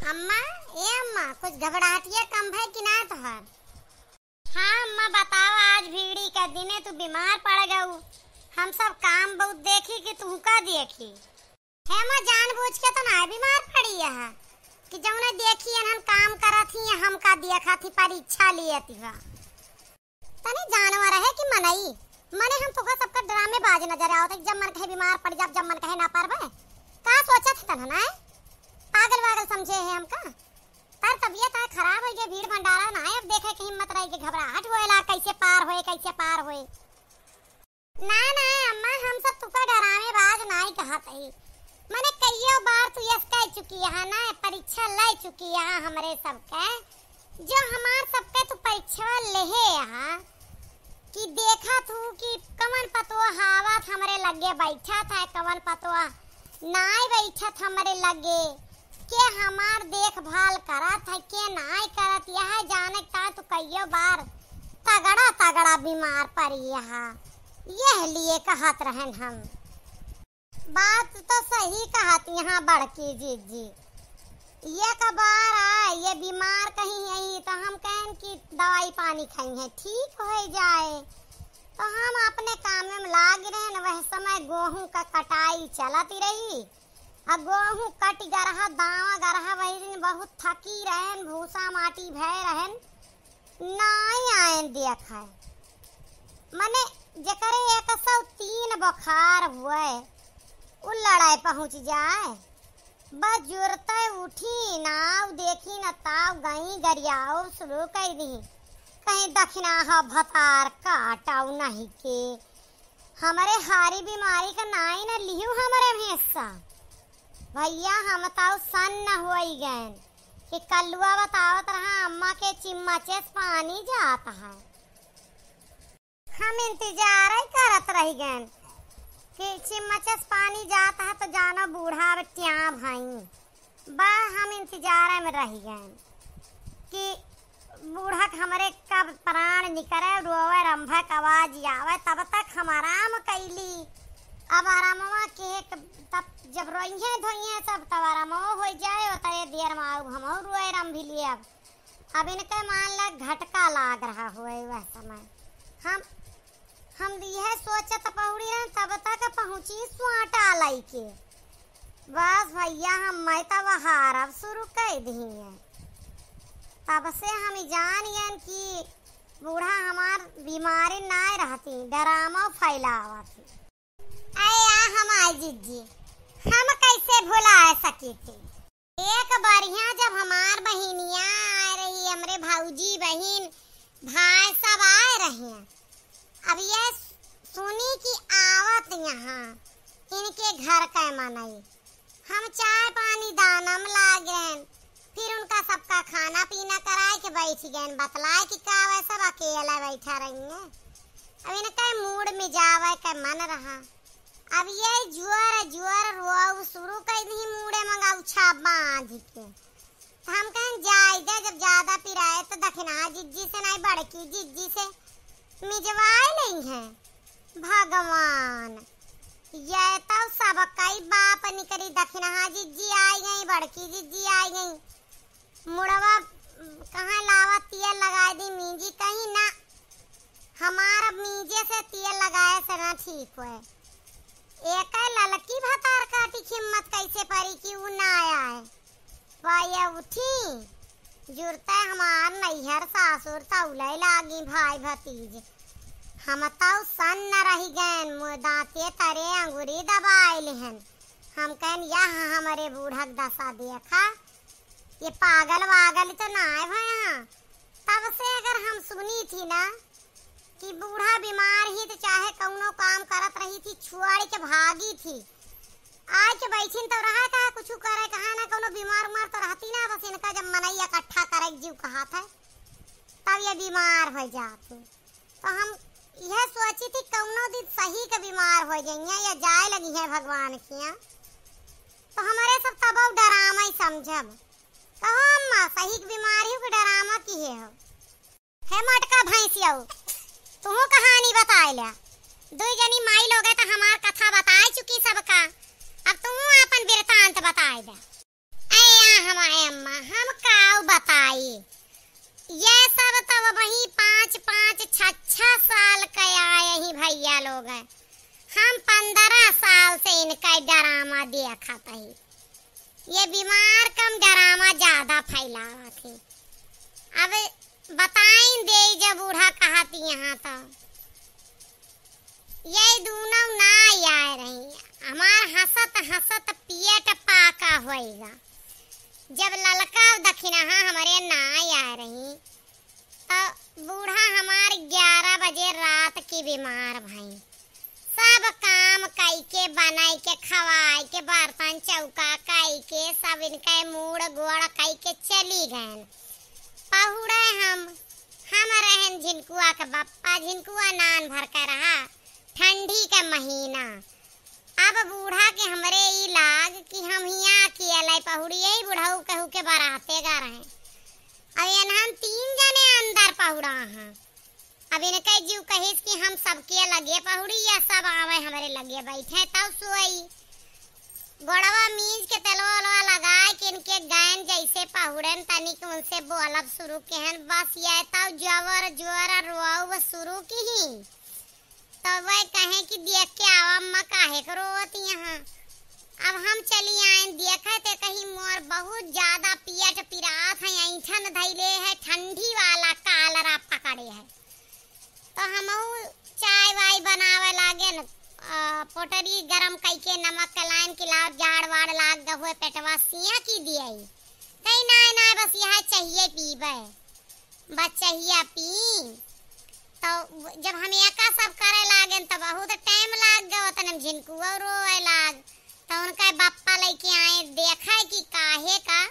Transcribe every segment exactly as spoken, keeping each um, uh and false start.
अम्मा, ए अम्मा, कुछ घबराहटिया कम भय कि ना तोहार? हाँ अम्मा, बताओ, आज भीड़ी का दिने तू बीमार पड़ गऊ। हम सब काम बहुत देखी कि तू का देखी। हे अम्मा, जानबूझ के तो ना बीमार पड़ी है कि जौने देखी हम काम करत ही, हमका देखत ही, परीक्षा लियत ही। तनी जानवर है कि मनई? मने हम तोहका सबका ड्रामेबाज नजर आवत है, जब मन कहे बीमार पड़ जाब, जब मन कहे ना पड़बे। का सोचत है तनहन, आय? पागल वागल समझे है हमका? तार तबियत आय खराब होइ गए, भीड़ भंडारा ना आय, अब देखे के हिम्मत रही कि घबराहट होएला, कैसे पार होए, कैसे पार होए। ना, ना अम्मा, हम सब तुका ड्रामेबाज नाई कहत हई। मने कइयो बार तू यस कह चुकी है ना, परीक्षा ले चुकी है हमरे सबके, जो हमार सबके तू परीक्षा लेहे यहाँ कि देखत हूँ कि कवन पतोह आवत हमरे लगे बैठत है, कवन पतोह नाई बैठत हमरे लगे, के हमार देखभाल करत है, के नाई करत, यह जाने का तू कइयो बार तगड़ा तगड़ा बीमार पड़ी यहाँ, यह लिए कहत रहन हम। बात तो सही कहत यहाँ बड़की जीजी, ये कबार आ, ये बीमार कहीं यही तो हम कहन कि दवाई पानी खाई है, ठीक हो जाए। तो हम अपने काम में लाग रहन, वह समय गोहूँ का कटाई चलत ही रही। आ गोहूँ कट गरहा, दावा गरहा, वही दिन बहुत थकी रहन, भूसा माटी भय रहन, नाई आयन देख है। मने जेकरे एक सौ तीन बुखार हुए, उ लड़ाई पहुँच जाए। बस जुरते उठी, नाव देखी न ताव गई गरियाओ शुरू कर दी। कहीं दखिना ह भतार काटाऊ नहीं के। हमरे हारी बीमारी का नाई न लिहू हमरे भेंसा। भैया, हम ताऊ सन्न होई गएन कि कल्लुआ बतावत रहा, अम्मा के चिम्मचे से पानी जात है। हम इंतजार ही करत रह गएन कि चिम्मचे से पानी जात है तो जानो बूढ़ा अब ट्यां भई। बा हम इंतजार में रह गए कि बूढ़ा के हमरे कब प्राण निकरे, रोवे रंभा के आवाज आवे, तब तक हम आराम कैली। अब आरामवा के क-, तब जब रोइहे धोइहे सब, तब आरामवा हो जाए, ओतरे देर में आऊ हमहू रोए रंभी लिए। अब, अब इनके मान ला घटका लाग रहा हुए वह समय। हम हम यह सोचत पहुड़ी रहन, तब तक पहुँची स्वाटा लइके। बस भैया, हम मैं तब हारब शुरू कर दिए। तब से हम जान गएन कि बूढ़ा हमार बीमारी नाय रहती, डरामा फैलावत ही। अरे या हमार जिज्जी, हम कैसे भुला सकी थी? एक बढ़िया जब हमार बहिनिया आए रही, हमरे भौजी, बहिन, भाई सब आए रहे। अब ये सुनी कि आवत यहाँ इनके घर का मनई, हम चाय पानी दानम लागेन, फिर उनका सबका खाना पीना कराए के बैठ गएन, बतलाए कि का वह सब अकेला बैठा रही हैं। अब इनके मूड में जावे के मन रहा। अब ये जुअर जुअर रोऊ शुरू कर दी, मूड़े मंगाऊ छाप बांध के। तो हम कहें, जाए दे, जब ज्यादा पिराए तो दखिना जिज्जी से नहीं, बड़की जिज्जी से मिजवाए लेई हैं। भगवान, ये तो सब कई बाप निकरी, दखिना जिज्जी आई गई, बड़की जिज्जी आई गई। मुड़वा कहाँ लावा तेल लगाए दी मींजी, कहीं ना, हमार मींजे से तेल लगाए से ना ठीक होए। एक ललकी भतार काटी हिम्मत कैसे परी कि उ ना आए। पाए उठी, जुरते हमार नैहर सासुर तौले लागी भाई भतीज। हम तौ सन्न रही गएन, मुँह दांते तरे अंगुरी दबाए लेहन। हम कहन, यह हमरे बूढ़क दशा देखा, ये पागल वागल तो ना आए भए हाँ। तब से अगर हम सुनी थी ना कि बूढ़ा बीमार ही तो चाहे कौनो काम करत रही थी, छोड़ के भागी थी। आए के बैठिन तो रहा कहा कुछ करे, कहा ना कौनो बीमार उमार तो रहती ना, बस इनका जब मनई इकट्ठा करे के जीव कहा था, तब ये बीमार हो जाती। तो हम यह सोची थी कौनो दिन सही के बीमार हो जाइए या जाए लगी है भगवान खिया, तो हमारे सब तब डरामा ही समझब। कहो अम्मा, सही के बीमारी हो कि डरामा की है हो? हे मोटका भैंसियऊ, तुहू कहानी बताए ल्या। दुई जनी माई लोगे तो हमार कथा बताए चुकी सबका, अब तुहू आपन वृत्तांत बताए द्या। अये आ हमारे अम्मा, ताई, ये सब तो वही पाँच पाँच छह छह साल के आए ही भैया लोग हैं। हम पन्द्रह साल से इनका ड्रामा देखत ही। ये बीमार कम ड्रामा ज्यादा फैलावत ही। अब बताइन दे जब बूढ़ा कहत यहाँ तो। ये दूनौ ना आए रही, हमार हँसत हँसत पेट पाका होइगा। जब ललका दखिनहा हमरे ना आए रही, तो बूढ़ा हमार ग्यारह बजे रात की बीमार भई। सब काम कई के, बनाई के, खवाई के, बर्तन चौका कई के, सब इनके मूड़ गोड़ कई के चली गएन। पहुड़े हम, हम रहन झिनकुआ के बप्पा, झिनकुआ नान भर के रहा, ठंडी के महीना। अब बूढ़ा के हमरे ई लाग कि हम हियाँ अकेले पहुड़ी, यही बुढ़ऊ केहू के बराते गा रहे। अब एनहन तीन जने अंदर पहुड़ा हैं। अब इनके जीव कहिस कि हम सबके लगे पहुड़ी या सब आवे हमरे लगे बैठे तब सोई। गोड़वा मीज के तेलवा ओलवा लगाए के इनके गैन जैसे पहुड़न तनिक उनसे बोलब शुरू केहन, बस ये तब जोर जोर रोब शुरू किही। तब वह कहे कि देख के आवा अम्मा काहे के रोवत यहाँ। अब हम चली आए देखे ते कहीं मोर बहुत ज्यादा पेट पिरात है, ऐंठन धैले है, ठंडी वाला कालरा पकड़े है। तो हमहू चाय वाय बनावे लागेन, अ, पोटरी गरम कइके नमक के लाइन किलार जाड़ वाड़ लाग गहुए पेटवा सिया की दिए। कहीं नाय नाय बस यह चाहिए पीबे, बस चाहिए पी। तो जब हम एका सब करे लागेन तो बहुत टाइम लाग गयो, तने झिनकुआ रोवे लाग। तो उनका बप्पा लेके आए देखे कि काहे का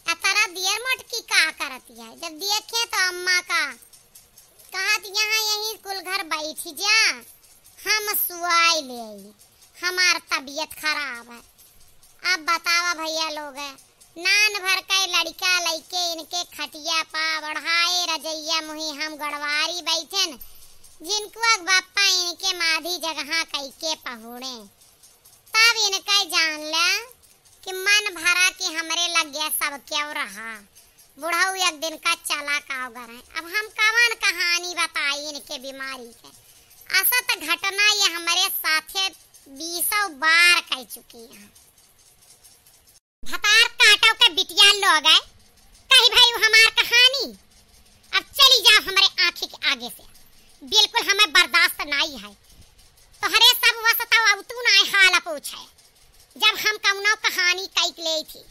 अतरा दियर मोटकी का करती है। जब देखे तो अम्मा का कहत यहाँ यही कुल घर बैठ जा, हम सुआई ले आई, हमार तबीयत खराब है। अब बतावा भैया लोग, नान भर के लड़का लइके इनके खटिया पा बढ़ाए रजैया मुही हम गड़वारी बैठेन, झिनकुआ के बप्पा इनके माधी जगहा कइके पहुड़े। तब इनके जान ले कि मन भरा कि हमरे लगे सब क्यों रहा। बुढ़ऊ एक दिन का चला काव गए। अब हम कवन कहानी बताई इनके बीमारी के। असत घटना ये हमरे साथे बीसों बार कह चुकी हैं। भतार काटव के बिटिया लोग है, कही भाई वो हमार कहानी। अब चली जाओ हमरे आँखी के आगे से, बिल्कुल हमें बर्दाश्त नाई है। तोहरे सब वसताव अवतू नाय हाल पूछे। जब हम कौनो कहानी कइक ले थी,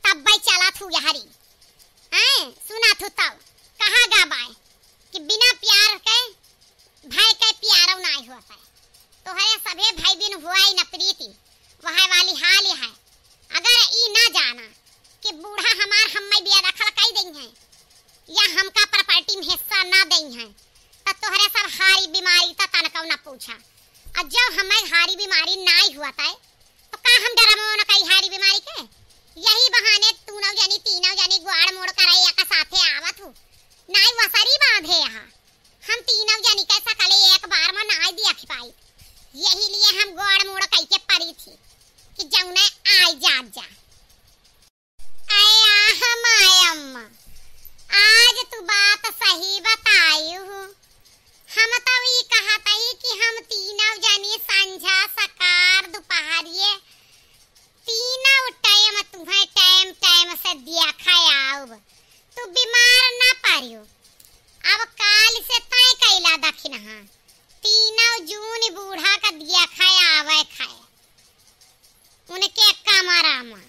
तब भाई चला थू यहरी। हैं, सुना थू तब कहा गा बाय कि बिना प्यार के भाई के प्यारो नाय हुआ पाए। तोहरे सभे भाई बिन हुआ ही न प्रीति, वह वाली हाल है। अगर ई ना जाना कि बूढ़ा हमार हम्मे बेदखल कई देई हैं या हमका प्रॉपर्टी में हिस्सा ना देई हैं, त तोहरे सब हारी बीमारी त तनकौ न पूछा। और जब हमें हारी बीमारी नाई हुआ तय, तो का हम डरमो न कई हारी बीमारी के? यही बहाने तूनौ जनी, तीनौ जनी गोड़ मोड़ करे एक साथे आवत हूँ। नाई वसरी बांधे यहाँ। हम तीनौ जनी के सकले एक बार में नाई देख पाई। यही लिए हम गोड़ मोड़ कई के पड़ी थी कि जौने आई जात जा। अरे आह माय अम्मा, आज तू बात सही बताई हूँ। हम तो ई कहत ही कि हम तीनौ जनी संझा, सकार, दोपहरिए, तीनौ टाइम तुम्हें टाइम टाइम से देखा आउब। तू बीमार ना पड़ियो। अब काल से तय कैला दखिनहा, तीनौ जून बूढ़ा का देखा आवे खाए। उनके कमरा में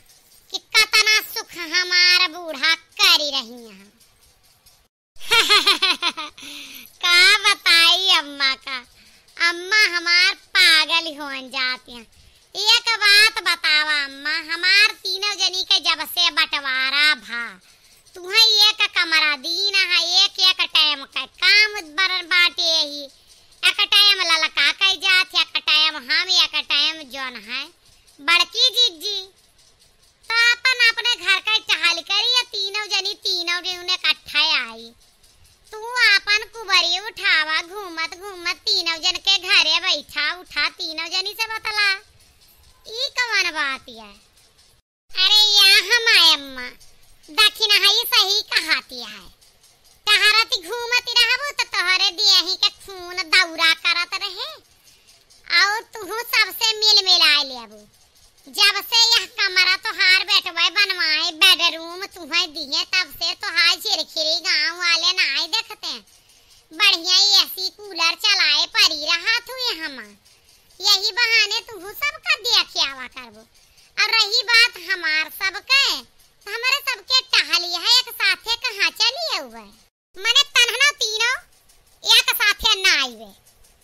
कि कतना सुख हमार बूढ़ा करी रही हैं। का बताई अम्मा का, अम्मा हमार पागल होन जाती हैं। एक बात बतावा अम्मा, हमार तीनों जनी के जब से बंटवारा भा, तुहें एक कमरा दीन है, एक एक टाइम का काम बर-, बाटे ही। एक टाइम ललका कह जात, एक टाइम हम, एक टाइम जौन है बड़की जिज्जी। तो अपन अपने घर का टहल करी या तीनों जनी, तीनों जनी उन्हें इकट्ठा आई। तू अपन कुबरी उठावा, घूमत घूमत तीनों जन के घरे बैठा उठा, तीनों जनी से बतला। ई कवन बात है? अरे या हमाय अम्मा, दखिनहा ई सही है। टहरत घूमत रहबू त तोहरे देही के खून दौरा करत रहे, और तुहू सबसे मिल मिलाए लेबू। जब से यह कमरा तोहार बेटवा बनवाए, bedroom तुहे दिए, तब से तोहार चिरखिरी गाँव वाले नाई देखते। बढ़िया AC cooler चलाए परी रहा तू यहाँ। यही बहाने तुहू सबका देखे आवा करबो। और रही बात हमार सबके, तो हमरे सबके टहली है, एक साथे कहाँ चली आउबे? मने तन्हना तीनों एक साथे ना आइबे।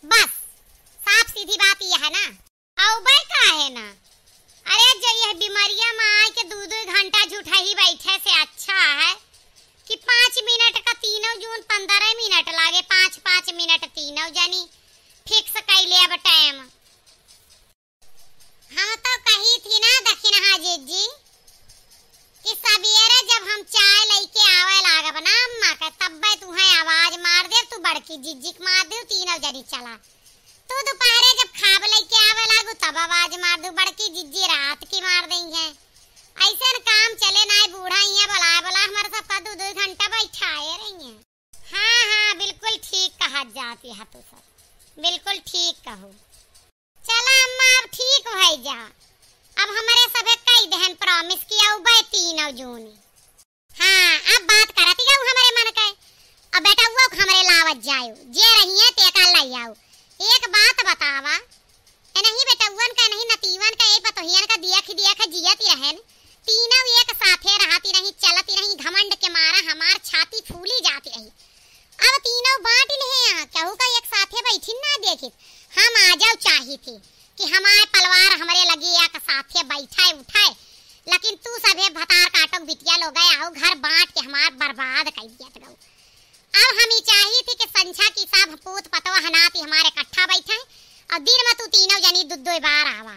बस, साफ सीधी बात यह है ना। आउबे काहे ना? अरे, जो यह बीमारिया में आए के दू दू घंटा झूठा ही बैठे से अच्छा है कि पाँच मिनट का तीनों जून पन्द्रह मिनट लागे, पाँच पाँच मिनट तीनों जनी fix कइ लेब time। हम तो कही थी ना दखिनहा जिज्जी कि सवेरे जब हम चाय लइके आवे लागब ना अम्मा के, तब्बे तुहे आवाज मार देब, तू बड़की जिज्जी के मार देब, तीनों जनी चला। तू दोपहरे जब खाब लइके आवे लागू तब आवाज मार देब, बड़की जिज्जी रात की मार देइहैं। अइसन काम चले नाई, बूढ़ा इहाँ बोलाए बोला हमारे सबका दू दू घंटा बैठाए रहिहैं। हाँ, हाँ, बिल्कुल ठीक कहत जाती है तू सब, बिल्कुल ठीक कहू। चला अम्मा, अब ठीक होइ जा। अब हमरे सभे कइ देहन promise कि आउबे तीनों जून। हाँ, अब बात करत जाऊ हमरे मन के। अब बेटउआ के हमरे लावत जाऊ, जे रहिए तेका लइ आऊ। एक बात बतावा, एनही बेटउअन का, एनही नतीवन का, ए पतोहियन का दिया खी दिया खा जियत रहन, तीनों एक साथे रहती रही, चलती रही, घमंड के मारा हमार छाती फूली जाती रही। अब तीनों बाँट लिहे हैं, केहू का एक साथे बैठिन ना देखित। हम आ जाऊ चाही थी कि हमार पलवार हमरे लगी एक साथे बैठाए उठाए, लेकिन तू सभे भतार काटो बिटिया लोग आओ घर बाँट के हमार बर्बाद कइ दिया गऊ। अब हम ई चाही थी कि संझा की सब पूत पतवा हनाती हमारे इकट्ठा बैठे और दिन में तू तीनों जनी दो दो बार आवा।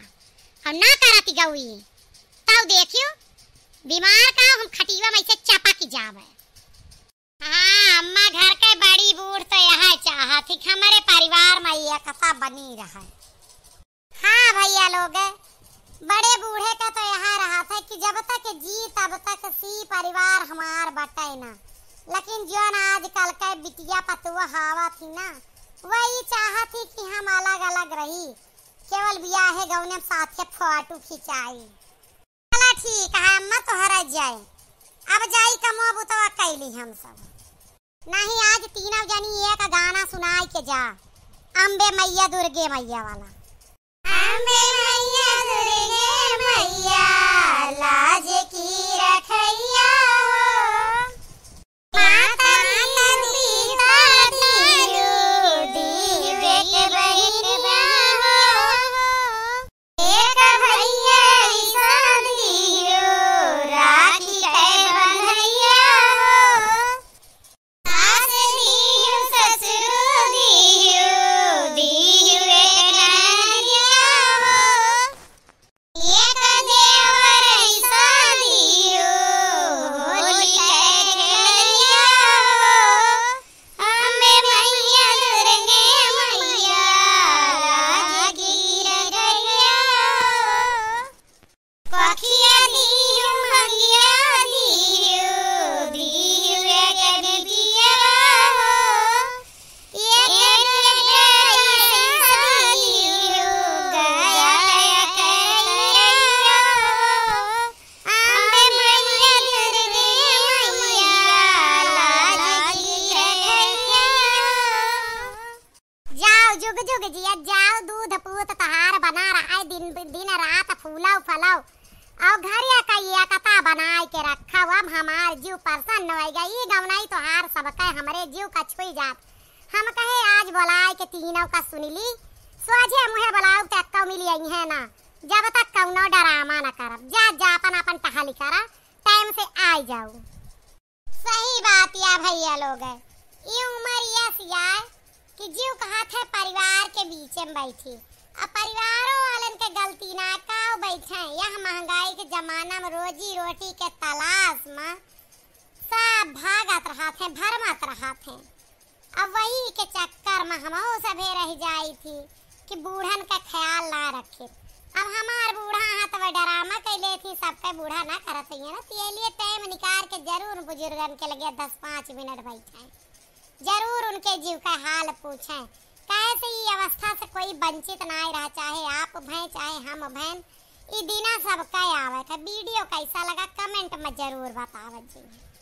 हम ना करती गऊ ई। तब देखियो बीमार का हम खटिया में से चपक जावे। हाँ, अम्मा घर के बड़ी बूढ़ तो यह चाहत ही कि हमरे परिवार में एकता बनी रहे। हाँ भइया लोग, बड़े बूढ़े का तो यह रहत है कि जब तक जी तब तक सी, परिवार हमार बटे ना। लेकिन जौन आजकल के बिटिया पतुआ हावत ही ना, वही चाहत ही कि हम अलग अलग रही, केवल बियाहे गौने में साथे फोटो खिंचाई। चला ठीक है अम्मा, तोहरा जाए। अब जाई कमवा बुतवा कैली हम सब। नहीं, आज तीनों जनी एक गाना सुनाई के जा। अम्बे मैया दुर्गे मैया वाला। अम्बे मैया दुर्गे मैया, लाज की रखैया हो। माता पिता दीनू, दीव एक बहिनिया हो। एक भैया ऐसा दियो, राखी के बंधैया हो। सास दियो, ससुर दियो, दियो एक ननदिया हो। एक देवर ऐसा दियो, होली के खेलैया हो। अम्बे मैया दुर्गे मैया, लाज की रखैया हो। कोखिया दियो, मंगिया दियो, दियो एक बिटिया हो। एक बेटा ऐसा दियो, गया के गया हो। अम्बे मैया दुर्गे मैया, लाज की रखैया हो। जाओ जुग जुग जिया जाओ, दूध पूत तहार बना रहा है, दिन, दिन रात फूलाओ फलाओ, और घर या का एकता बनाए के रखा। अब हमार जीव प्रसन्न होइगा, ई गवनाई तोहार सबके हमरे जीव का छुई जात। हम कहे आज बोलाए के तीनों का सुन ली, सोझे मुँहे बोलाओ तो एक्को मिली आई है ना। जब तक कौनो डरामा न करब, जा, जा अपन, अपन टहली करा, time से आई जाऊ। सही बात या भइया लोग, ई उमर या सियाए कि जीव कहत है परिवार के बीचे में बैठी। अब परिवारों वालन के गलती ना, काव बैठे, यह महंगाई के जमाना में रोजी रोटी के तलाश में सब भागत रहत हैं, भरमत रहत हैं। अब वही के चक्कर में हमहू सभे रह जाई थी कि बूढ़न का ख्याल ना रखे। अब हमार बूढ़ा हाथ में डरामा कैले थी, सबके बूढ़ा ना करत ही है ना, तो ये लिए time निकाल के जरूर बुजुर्गन के लगे दस पाँच मिनट बैठें, जरूर उनके जीव का हाल पूछें। काहे से ई अवस्था से कोई वंचित ना रह, चाहे आप भैं, चाहे हम भैं, ई दिना सबका आवे था। वीडियो कैसा लगा, कमेंट में जरूर बतावत जी।